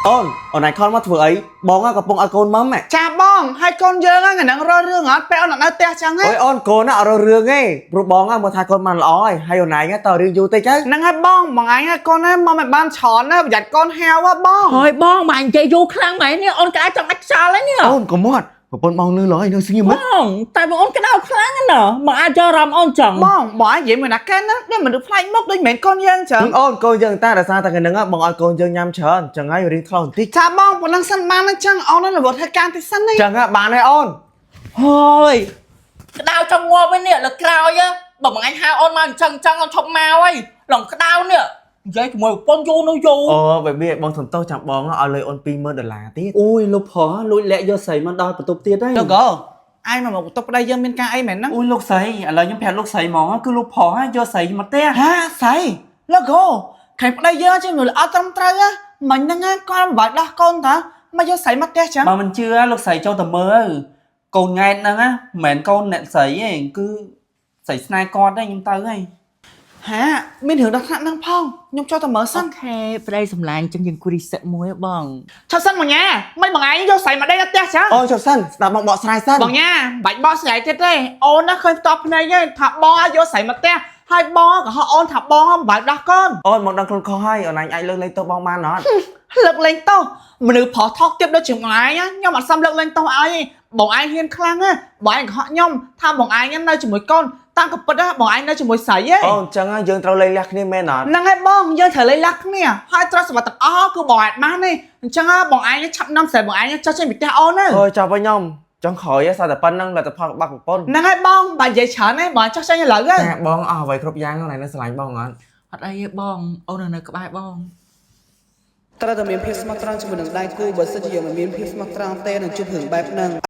អូនអូនឯងខលមកធ្វើអីបងកំពុងឲ្យកូនមុំហ៎ ចាបងហើយកូនយើងហ្នឹងហ្នឹងរករឿងអត់ពេលអូនអត់នៅផ្ទះចឹងហ៎ អូយអូនកូនណាអត់រករឿងទេព្រោះបងមកថាកូនបានល្អហើយហើយអូនឯងតើរឿងយូរតិចទៅ ហ្នឹងហើយបងបងឯងហើយកូនហ្នឹងមកមិនបានច្រើនណាប្រយ័ត្នកូនហៅហ៎បង ហើយបងមកនិយាយយូរខ្លាំងមែននេះអូនក្តៅចង់ដាច់ខ្យល់ហើយនេះ អូនកុំមាត់ប្រពន្ធបងលឺឡើយនៅស្ងៀម ប ហ៎ ងតែបងអូនក្តៅខ្លាំងណាស់មកអាចយកអារម្មណ៍អូនចឹង បងបងឯងនិយាយមួយណាគេហ្នឹងដូចមនុស្សប្លែកមុខដូចមិនមែនកូនយើងចឹង អូនកូនយើងតាដោយសារតែថ្ងៃហ្នឹងបងឲ្យកូនយើងញ៉ាំច្រើនចឹងហើយរៀងខ្លងបន្តិច ចាបងប៉ុណ្ណឹងសិនបានហើយចឹងអូនហ្នឹងរវល់ធ្វើការតិចសិនណា ចឹងហ่ะបានហើយអូន ហើយក្តៅចង់ងាប់ហើយនេះលើក្រោយបើមួយថ្ងៃហៅអូនមកអញ្ចឹងចឹងអូនឈប់មកហើយឡងក្តៅនេះនិយាយជាមួយប្រពន្ធយូរនោះយូរ អូបែបនេះបងសុំទោសចាំបងឲ្យលុយអូន20000ដុល្លារទៀត អូយលោកប្រុសលួចលាក់យកស្រីមកដល់បន្ទប់ទៀតហើយ លោកកោឯងមកមកបន្ទប់ប្តីយើងមានការអីមែនហ្នឹង អូយលោកស្រីឥឡូវខ្ញុំប្រាប់លោកស្រីហ្មងគឺលោកប្រុសយកស្រីមកផ្ទះ ហាស្អីលោកកោខែប្តីយើងជាមនុស្សអត់ត្រឹមត្រូវហ៎មិញហ្នឹងគាត់មិនបាច់ដោះកូនតាមកយកស្រីមកផ្ទះចឹង បើមិនជឿលោកស្រីចូលទៅមើលកូនង៉ែតហ្នឹងណាមិនមែនកូនអ្នកស្រីទេគឺស្រីស្នេហ៍គាត់ទេខ្ញុំទៅហើយ ហាមានរឿងដល់ថ្នាក់ហ្នឹងផងខ្ញុំចូលទៅមើលសិ អូ ន ខេប្តីសម្លាញ់ចឹងយើងគូរីសិតមួយបង ឆាប់សិនបងញ៉ាមិនបងឯងយកស្រីមកដេកដល់ផ្ទះចឹង អូនជប់សិនស្ដាប់បងបកស្រាយសិន បងញ៉ាបាច់បកស្រាយទៀតទេអូនណាឃើញផ្ទាល់ភ្នែកហើយថាបងឲ្យយកស្រីមកផ្ទះហើយបងក៏ហៅអូនថាបងមិនបាច់ដោះកូន អូនមកដឹងខ្លួនខុសហើយអូនឯងអាចលើកលែងទោសបងបានអត់ លើកលែងទោសមនុស្សប្រុសថោកទាបដូចជាបងឯងណាខ្ញុំអត់សមលើកលែងទោសឲ្យទេបងឯងហ៊ានខ្លាំងណាបងឯងកុហកខ្ញុំថាបងឯងនៅជាមួយកូនតាំងក៏ពិតណាបងឯងនៅជាមួយស្រីទេ អូនចឹងយើងត្រូវលែងលះគ្នាមែនអត់ ហ្នឹងហើយបងយើងត្រូវលែងលះគ្នាហើយទ្រព្យសម្បត្តិទាំងអស់គឺបងឯងបានទេអញ្ចឹងបងឯងឆាប់នាំស្រីបងឯងចុះចេញពីផ្ទះអូនទៅ អូយចាប់វិញខ្ញុំចង់ក្រោយសារតែប៉ុណ្្នឹងលទ្ធផលបាក់ប្រពន្ធ ហ្នឹងហើយបងបើនិយាយច្រើនទេបងចុះចេញឥឡូវ តែបងអស់អ្វីគ្រប់យ៉ាងអូនឯងនៅស្រឡាញ់បងអត់ អត់អីទេបងអូននៅក្បែរបង ត្រូវតែមានភាពស្មោះត្រង់ជាមួយនឹងដៃគូបើសិនជាយើងមិនមានភាពស្មោះត្រង់ទេនឹងជួបរឿងបែបហ្នឹង។